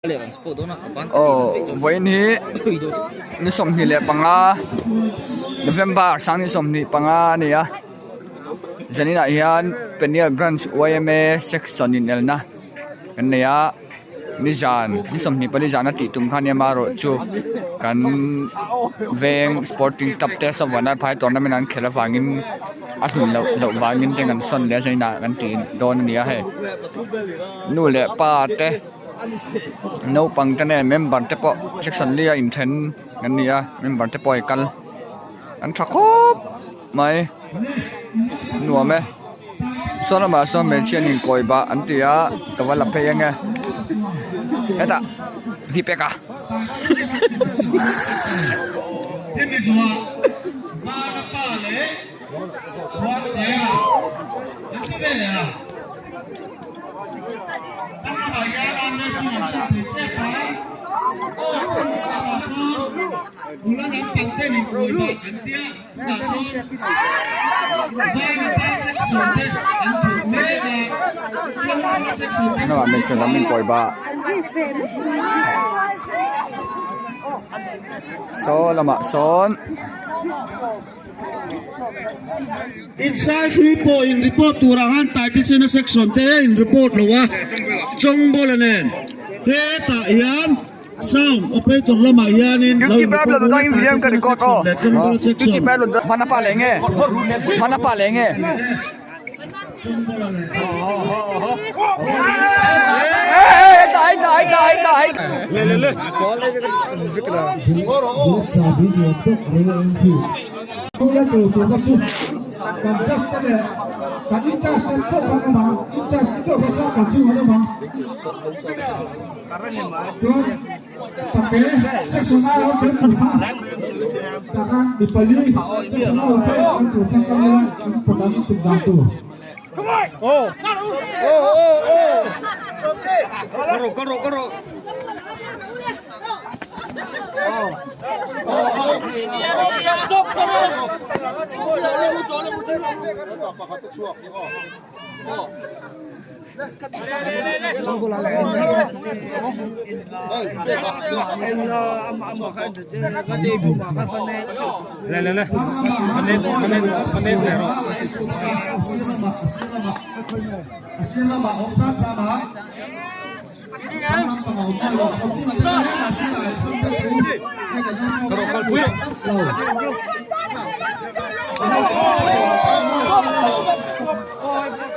Aw vawiin hi ni 25 November 2025 a ni a zaninah hian Peniel Branch yma section inelna kan nei a nizan ni 24 zana tih tum kha nia amaherawhchu kan veng sporting club te savuana phai tournament an khelh avangin a hlun loh loh vangin te kan sawn leh a zaninah kan tih dawn a ni a hei nu leh pa te. Naupang te nen member te pawh section li a inthen an ni a member te pawh a kal an tha khawp mai nuam e saw lamah sawn hmeichhia an inkawi bah an ti a ka va la phei ange hetah v peka. Hnungah hmeichhe lam inkawi bah saw lamah sawn. Insai hrui pawh in report turah khan Taitesena section te in report lo a, Chawngbawla nen hetah hian sound operator lamah hianin lo in report ula Taitesena section leh Chawngbawla section.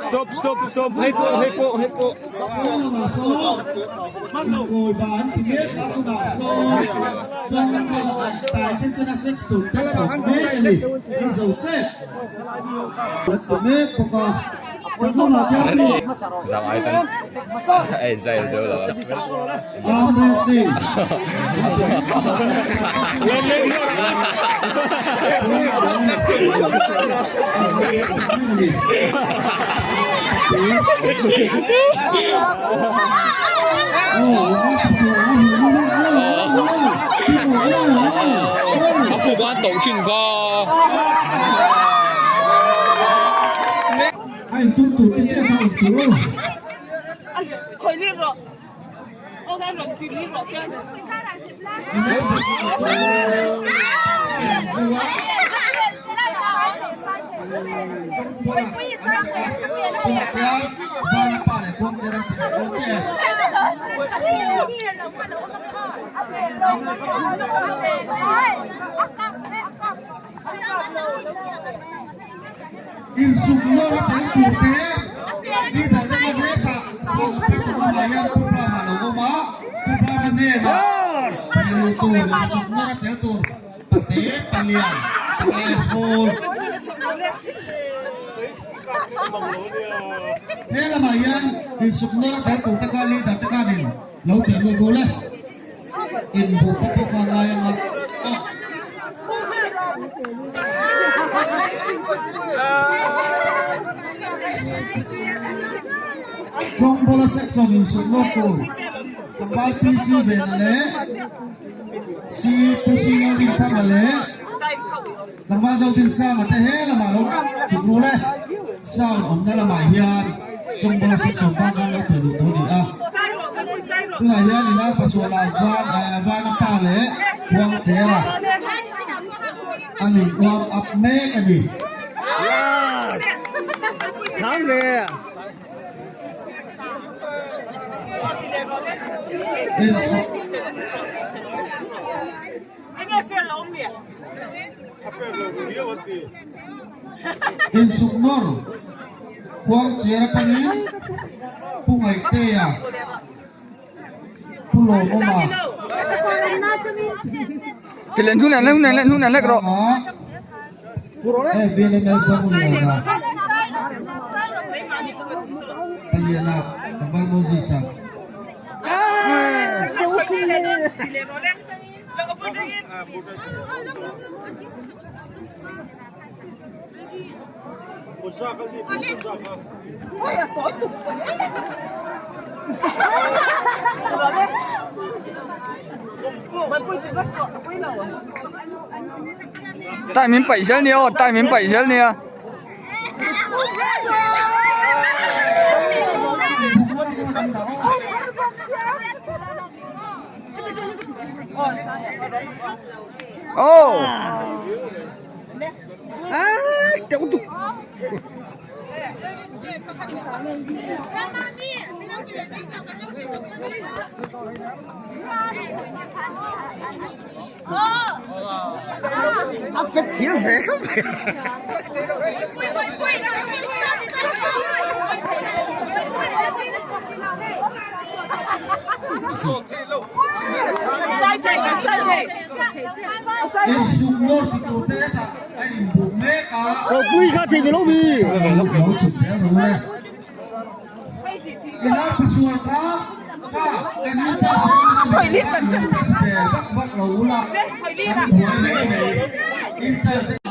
Stop stop stop hei pawh hei pawh hei pawh. Zang ai kan ei zai deuh lo. A puk a an toh thin kha. A intum tur te chiah kha awm tur aw. Insuk nawr a tel tur te leader te khan hetah sound operator lamah hian Pu Brahma a lo awm a, Pu Brahma hnenah theilu tur insuk nawr a tel tur pate palian palai hawl he lamah hian insuk nawr a tel tur te kha leader te khanin lo tel lut rul e. Inbuk te pawh kha a ngai ang a. Chawngbawla section in suk lawk tur tlangval PC Vena leh C Pu C Lalrinthanga leh tlangval Zodinsanga te he lamah lo chhuk rul e. Sound awmna lamah hian Chawngbawla section bak khan lo theh luh tawh a ni a. Tunah hian ina Pasuala van Vana pa leh Khuangchera an in warm up mek a ni. Insuk nawr Khuangchera panin Pu Ngaihtea, Pu Lawmawma, FVLMS Zamuliana, Paliana, Tlangval Moses-a. Tai min paih zel nia aw tai min paih zel nia. Oh! Insuk nawr ti tur te hetah a inbuh mek a. Ropui kha thei lo mi. Lo chhuk zel ru le. Ina pisual kha kha kan in charge te kan lo charge ve vak vak lo ula kan buai mai mai in charge te.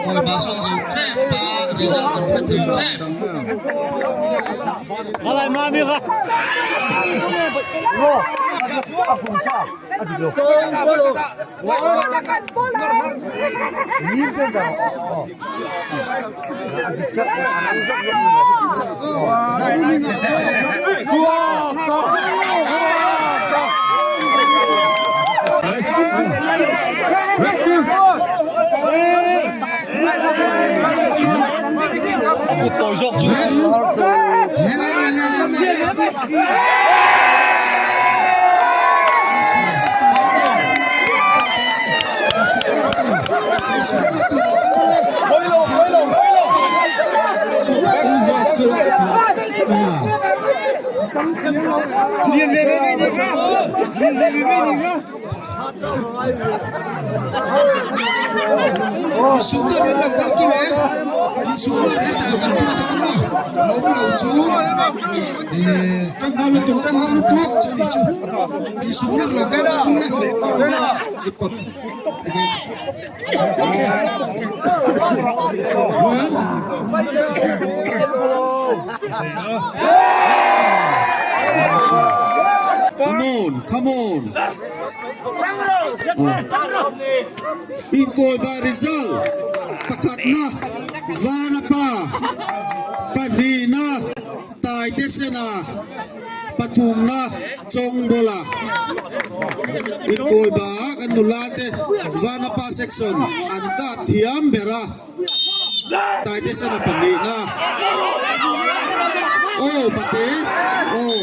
Inang pasual kha final leh pathumna zawng kha la awm dawn a, Come on, come on. Inkawiba result pakhatna Vanapa pahnihna Taitesena pathumna Chawngbawla Inkawiba ah kan nula te Vanapa section an kap thiam ber a Taitesena pahnihna Aw pate aw.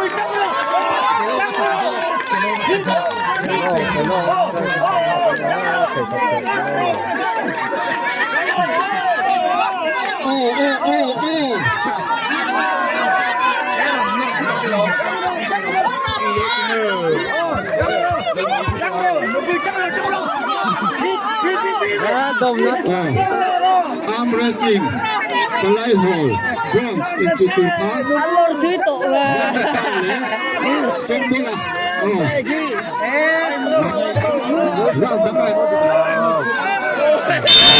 Aw aw aw aw. Arm wrestling Palai Hall Branch inchuh tur kha Chawngbulah aw round dang leh.